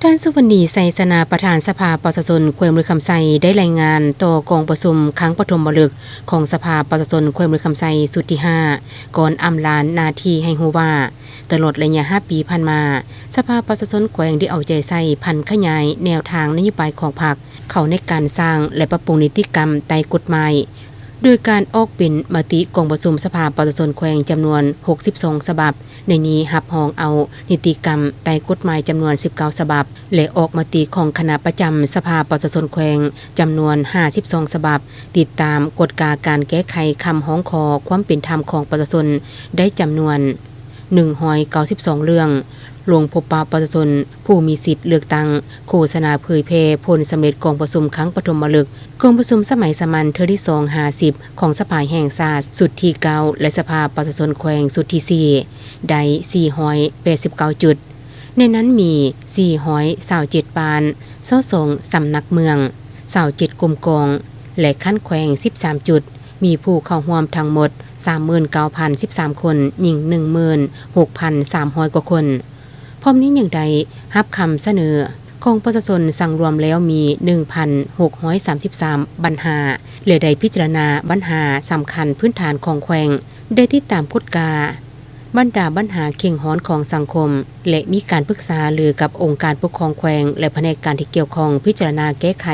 ທ່ານ ສຸວັນນີ ໄຊຊະນະ ປະທານສະພາປະຊາຊົນແຂວງບໍລິຄຳໄຊ ໄດ້ລາຍງານຕໍ່ກອງປະຊຸມຄັ້ງປະຖົມມະລຶກຂອງສະພາປະຊາຊົນແຂວງບໍລິຄຳໄຊຊຸດທີຫ້າ ກ່ອນອຳລາໜ້າທີ່ໃຫ້ຮູ້ວ່າ ຕະຫຼອດໄລຍະຫ້າປີຜ່ານມາ, ສະພາປະຊາຊົນແຂວງໄດ້ເອົາໃຈໃສ່ຜັນຂະຫຍາຍແນວທາງນະໂຍບາຍຂອງພັກ ເຂົ້າໃນການສ້າງ ແລະ ປັບປຸງນິຕິກຳໃຕ້ກົດໝາຍ ໂດຍການອອກເປັນມະຕິກອງປະຊຸມສະພາປະຊາຊົນແຂວງຈຳນວນຫົກສິບສອງສະບັບ, ໃນນີ້ຮັບຮອງເອົານິຕິກຳໃຕ້ກົດໝາຍຈຳນວນສິບເກົ້າສະບັບ ແລະ ອອກມະຕິຂອງຄະນະປະຈຳສະພາປະຊາຊົນແຂວງຈຳນວນຫ້າສິບສອງສະບັບ, ຕິດຕາມກວດກາການແກ້ໄຂຄຳຮ້ອງຂໍຄວາມເປັນທຳຂອງປະຊາຊົນໄດ້ຈຳນວນ ໜຶ່ງຮ້ອຍເກົ້າສິບສອງເລື່ອງ, ລົງພົບປະປະຊາຊົນຜູ້ມີສິດເລືອກຕັ້ງ, ໂຄສະນາເຜີຍແຜ່ຜົນສຳເລັດກອງປະຊຸມຄັ້ງປະຖົມມະລຶກ, ກອງປະຊຸມສະໄໝສາມັນເທື່ອທີສອງຫ້າສິບຂອງສະພາແຫ່ງຊາດຊຸດທີເກົ້າ ແລະ ສະພາປະຊາຊົນແຂວງຊຸດທີສີ່ ໄດ້ສີ່ຮ້ອຍແປດສິບເກົ້າຈຸດ, ໃນນັ້ນມີສີ່ຮ້ອຍຊາວເຈັດບ້ານ, ຊາວສອງສຳນັກເມືອງ, ຊາວເຈັດກົມກອງ ແລະ ຂັ້ນແຂວງສິບສາມຈຸດ. ມີຜູ້ເຂົ້າຮ່ວມທັງໝົດສາມໝື່ນເກົ້າພັນສິບສາມຄົນ, ຍິງໜຶ່ງໝື່ນຫົກພັນສາມຮ້ອຍກວ່າຄົນ. ພ້ອມນີ້ຍັງໄດ້ຮັບຄຳສະເໜີຂອງປະຊາຊົນສັງລວມແລ້ວມີໜຶ່ງພັນຫົກຮ້ອຍສາມສິບສາມບັນຫາ ແລະ ໄດ້ພິຈາລະນາບັນຫາສຳຄັນພື້ນຖານຂອງແຂວງ, ໄດ້ຕິດຕາມກວດກາ ບັນດາບັນຫາເຄັ່ງຮ້ອນຂອງສັງຄົມ ແລະ ມີການປຶກສາລືກັບອົງການປົກຄອງແຂວງ ແລະ ພະແນກການທີ່ກ່ຽວຂ້ອງພິຈາລະນາແກ້ໄຂ,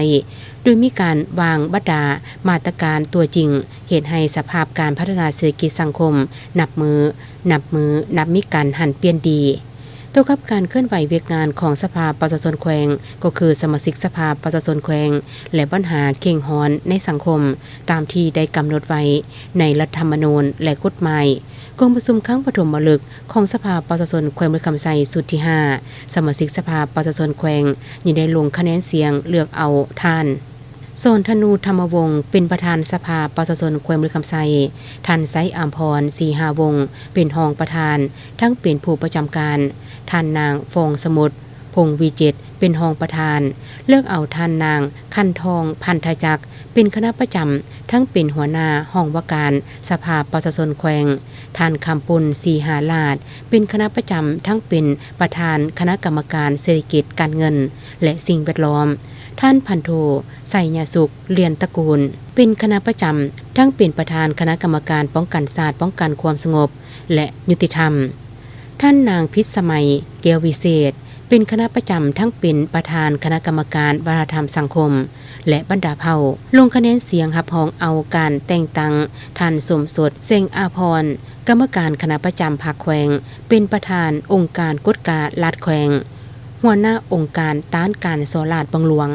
ໂດຍມີການວາງບັນດາມາດຕະການຕົວຈິງ, ເຮັດໃຫ້ສະພາບການພັດທະນາເສດຖະກິດສັງຄົມນັບມື້, ນັບມື້, ນັບມີການຫັນປ່ຽນດີ. ຕໍ່ກັບການເຄື່ອນໄຫວວຽກງານຂອງສະພາປະຊາຊົນແຂວງ, ກໍຄືສະມາຊິກສະພາປະຊາຊົນແຂວງ ແລະ ບັນຫາເຄັ່ງຮ້ອນໃນສັງຄົມ ຕາມທີ່ໄດ້ກຳນົດໄວ້ໃນລັດຖະທຳມະນູນ ແລະ ກົດໝາຍ. ກອງປະຊຸມຄັ້ງປະຖົມມະລຶກຂອງສະພາປະຊາຊົນແຂວງບໍລິຄຳໄຊຊຸດທີຫ້າ ສະມາຊິກສະພາປະຊາຊົນແຂວງຍັງໄດ້ລົງຄະແນນສຽງເລືອກເອົາທ່ານ ສອນທະນູ ທຳມະວົງ ເປັນປະທານສະພາປະຊາຊົນແຂວງບໍລິຄຳໄຊ, ທ່ານ ໄຊອາມພອນ ສີຫາວົງ ເປັນຮອງປະທານ ທັງເປັນຜູ້ປະຈຳການ, ທ່ານນາງ ຟອງສະໝຸດ ພົງວິຈິດ ເປັນຮອງປະທານ, ເລືອກເອົາທ່ານນາງ ຂັນທອງ ພັນທະຈັກ ເປັນຄະນະປະຈຳ ທັງເປັນຫົວໜ້າຫ້ອງວ່າການສະພາປະຊາຊົນແຂວງ, ທ່ານ ຄຳປຸນ ສີຫາລາດ ເປັນຄະນະປະຈຳ ທັງເປັນປະທານຄະນະກຳມະການເສດຖະກິດ, ການເງິນ ແລະ ສິ່ງແວດລ້ອມ, ທ່ານ ພັນໂທ ໄຊຍະສຸກ ລຽນຕະກູນ ເປັນຄະນະປະຈຳ ທັງເປັນປະທານຄະນະກຳມະການປ້ອງກັນຊາດ, ປ້ອງກັນຄວາມສະຫງົບ ແລະ ຍຸຕິທຳ. ທ່ານນາງ ພິດສະໄໝ ແກ້ວວິເສດ ເປັນຄະນະປະຈຳ ທັງເປັນປະທານຄະນະກຳມະການວັດທະນະທຳສັງຄົມ ແລະ ບັນດາເຜົ່າ. ລົງຄະແນນສຽງຮັບຮອງເອົາການແຕ່ງຕັ້ງທ່ານ ສົມສົດ ແສງອາພອນ ກຳມະການຄະນະປະຈຳພັກແຂວງ ເປັນປະທານອົງການກວດກາລັດແຂວງ, ຫົວໜ້າອົງການຕ້ານການສໍ້ລາດບັງຫຼວງ.